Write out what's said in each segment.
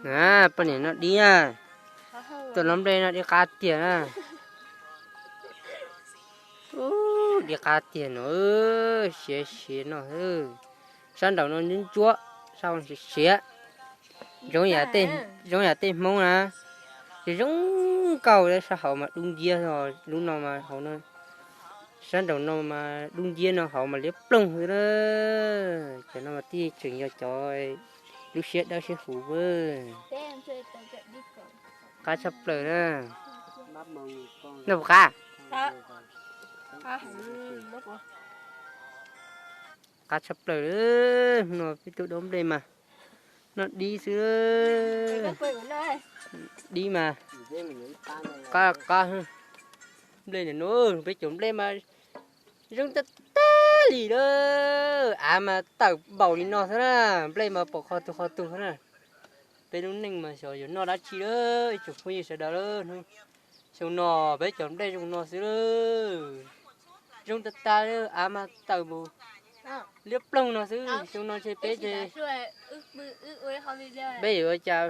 Poj niam noj dib na, tuaj noj nplej noj dib qab tiag na. Ub, dib qab tiag no, siav siav no. Sab nraum no ntsuab ntsuab, sab hauv siav siav. Zoo yam tej Hmoob na, ces zoo nkauj, sab hauv mas dub nciab, lub no mas hauv no, sab nraum no mas dub nciab no, hauv mas liab ploog xwb na. Cov no mas tib tseem yog cov lub siab dawb siab huv. Qab tshaj plaws na. Noj puas qab? Qab tshaj plaws. No peb tuaj dob nplej mas noj dib xwb. Dib mas qab qab. Nplej no, peb cov nplej mas zoo tag tag li lawm, av mas tawm npaum li no xwb na. Nplej mas pom qhov twg qhov twg xwb na. Peb lub neej mas xyov yuav noj dab tsi lawm, ib tsoom phooj ywg sawv daws lawm. Xyoo no peb cov nplej zoo no xwb lawm. Zoo tag tag li, av mas tawm npaum liab ploog no xwb. Xyoo no ces peb ces peb yuav ua cas?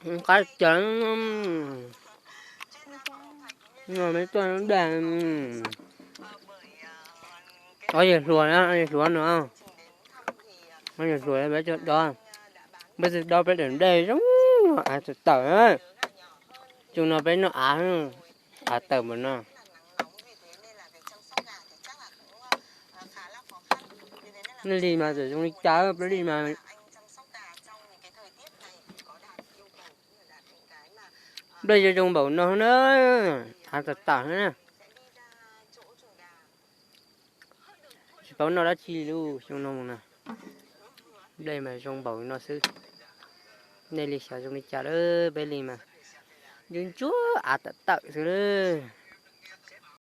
Dib qab cawv. No me tuaj dag. Ob yawg hluas na, ob yawg hluas no, ob yawg hluas peb tuaj dob, peb tuaj dob peb daim nplej zoo, av tawm tawm. Xyoo no peb noj av, av tawm npaum no. Nej li mas txawm zoo li cas, peb li mas nplej zoo zoo npaum no na, av tawm tawm na. Tsis paub noj dab tsi li xyoo no mus na. Nplej mas zoo npaum no xwb. Nej li xyov zoo li cas lawm, peb li mas ntsuab ntsuab av tawm tawm xwb lawm.